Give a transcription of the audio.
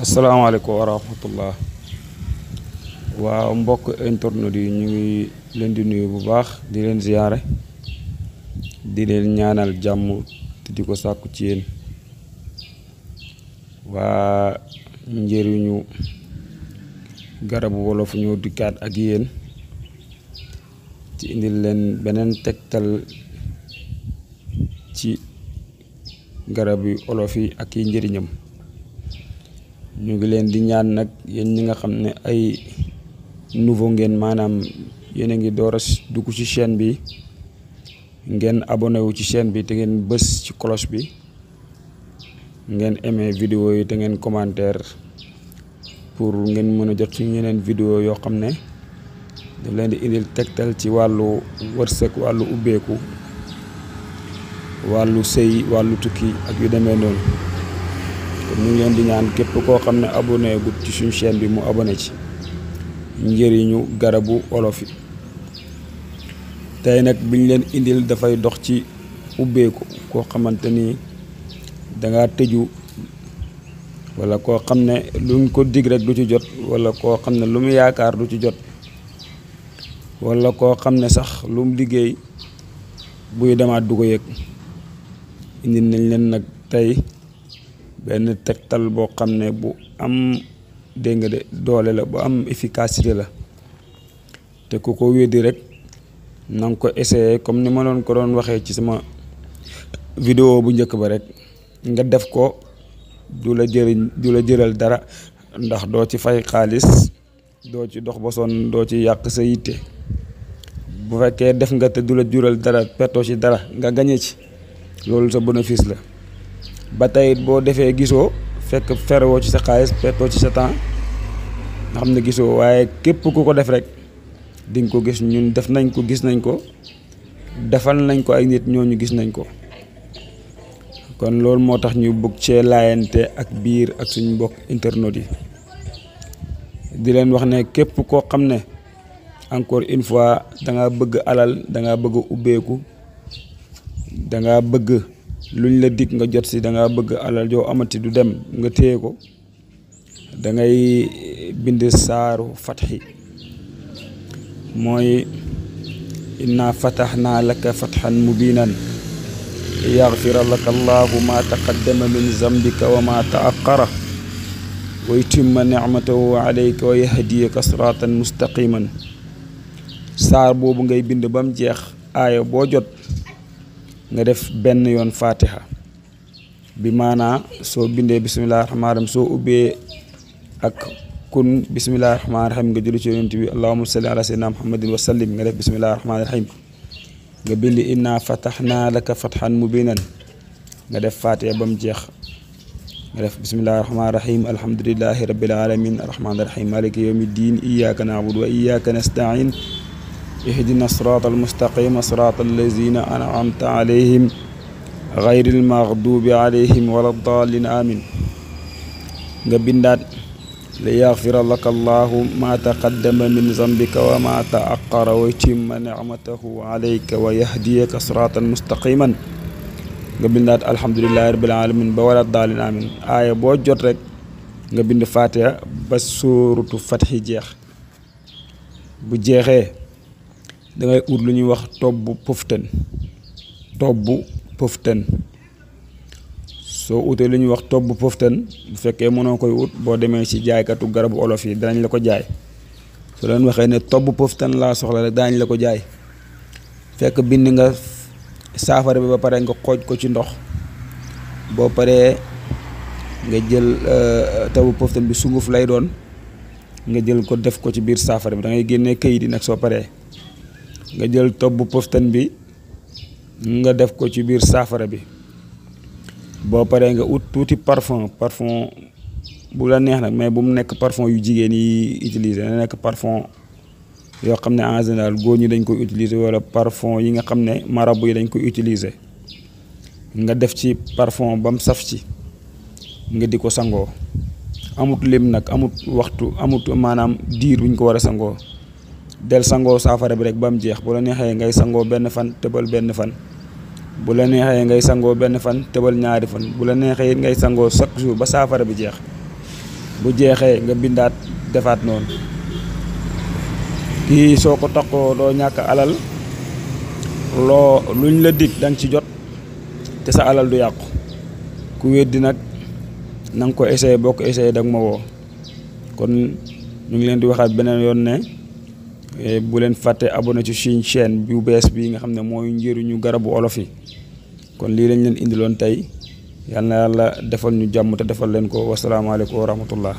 asalaamaaleykum wa rahmatullah. waaw mbokk internet yi ñu ngi leen di nuyu bu baax di leen ziyaare di leen ñaanal jàmm te di ko sàkku ci yéen. waa njëriñu garabu wolof ñoo dikkaat ak yéen ci indil leen beneen tegtal ci garabu wolof yi ak yi njëriñam. ñu ngi leen di ñaan nag yéen ñi nga xam ne ay nouveau ngeen, maanaam yéen a ngi door a dugg ci chaîne bi, ngeen abonné wu ci chaîne bi te ngeen bës ci cloche bi, ngeen aimé vidéo yi te ngeen commentaire pour ngeen mën a jot ci ñeneen vidéo yoo xam ne daf leen di indil tegtal ci wàllu wërsëg, wàllu ubbeeku, wàllu sëy, wàllu tukki ak yu demee noonu. ñu ngi leen di ñaan képp koo xam ne abonné gut ci suñu chaîne bi mu abonné ci njëriñu garabu olof yi. tey nag biñ leen indil dafay dox ci ubbeeku, koo xamante ni danga tëju, wala koo xam ne luñ ko dig rek du ci jot, wala koo xam ne lu mu yaakaar du ci jot, wala koo xam ne sax lu mu liggéey buy demaat du ko yëg. indi nañ leen nag tey benn tegtal boo xam ne bu am dégg nga de doole la, bu am efficacité la, te ku ko weddi rek na nga ko essayé comme ni ma doon ko doon waxee ci sama vidéo bu njëkk ba rek. nga def ko du la jëral dara, ndax doo ci fay xaalis, doo ci dox ba sonn, doo ci yàq sa yitte. bu fekkee def nga te du la jural dara, pertoo ci dara, nga gañe ci, loolu sa bénéfice la. ba tey boo defee gisoo, fekk ferewoo ci sa xaalis, pertoo ci sa temps, nga xam ne gisoo. waaye képp ku ko def rek di nga ko gis. ñun def nañ ko, gis nañ ko, defal nañ ko ay nit, ñooñu gis nañ ko. kon loolu moo tax ñu bëgg cee laayante ak biir ak suñu mbokk internet yi, di leen wax ne képp koo xam ne encore une fois danga bëgg alal, danga bëgg ubbeeku, danga bëgg luñ la dig nga jot si, danga bëgg alal joo amati du dem nga téye ko, dangay bind saaru fatxi. mooy inna fataxnaa laka fatxan mubinan yaxfira laka allahu ma taqaddama min zambika wa ma taaqara wa yutimma nicmatahu alayka wa yahdiyaka siratan mustaqiman. saar boobu ngay bind ba mu jeex, aaya boo jot nga def benn yoon fatiha bi, maanaa soo bindee bisimillahi rahmaani rahim, soo ubbee ak kun bisimillahi rahmaani rahim nga julli ci yonent bi allahumma salli ala sayyidina muhammadin wa sallim, nga def bisimillahi rahmaani rahim. nga bind inna fataxnaa laka fatxan mubinan, nga def fatiha ba mu jeex, nga def bisimillahi rahmaani rahim alhamdulillahi rabbil alamin arrahmaani rahim maliki yawmi ddin iyyaka na'budu wa iyyaka nasta'in ihdina siraatal mustaqima siraatal lazina an'amta alayhim gayril maghdubi alayhim wala daalin amin. nga bindaat li yaxfira laka allahu ma taqaddama min zambika wa ma taaqara wa yutimma nicmatahu alayka wa yahdiyaka siraatal mustaqiman. nga bindaat alhamdulillahi rabbil alamin ba wala daalin amin. aaya boo jot rek nga bind fatiha ba sóoratu fatxi jeex. bu jeexee dangay ut lu ñuy wax tobbu pëftan. soo utee lu ñuy wax tobbu pëftan, bu fekkee mënoo koy ut, boo demee ci jaaykatu garabu olof yi danañ la ko jaay. soo leen waxee ne tobbu pëftan laa soxla rek daañ la ko jaay. fekk bind nga saafara bi ba pare nga xooj ko ci ndox. boo paree nga jël tobbu pëftan bi sunguf lay doon, nga jël ko def ko ci biir saafara bi. da ngay génnee këyit yi nag. soo paree nga jël tobbu pëftan bi nga def ko ci biir saafara bi. boo paree nga ut tuuti parfum bu la neex nag, mais bu mu nekk parfum yu jigéen yi utiliser, na nekk parfum yoo xam ne en général góor ñi dañ koy utiliser, wala parfum yi nga xam ne marabu yi dañ koy utiliser. nga def ci parfum ba mu saf ci, nga di ko sangoo. amut lim nag, amut waxtu, amut maanaam diir buñ ko war a sangoo. del sangoo saafara bi rek ba mu jeex. bu la neexee ngay sangoo benn fan, tëbal benn fan. bu la neexee ngay sangoo benn fan, tëbal ñaari fan. bu la neexee ngay sangoo chaque jour ba saafara bi jeex. bu jeexee nga bindaat defaat noonu. kii soo ko takkoo doo ñàkk alal, luñ la dig danga ci jot te sa alal du yàqu. ku weddi nag na nga ko essayé, boo ko essayé dag ma woo. kon ñu ngi leen di waxaat beneen yoon ne bu leen fàtte abonné ci suñu chaîne bu bees bi nga xam ne mooy njëriñu garabu olof yi. kon lii lañ leen indiloon tey, yal na yàlla defal ñu jàmm te defal leen ko. wasalaamaaleykum wa rahmatullah.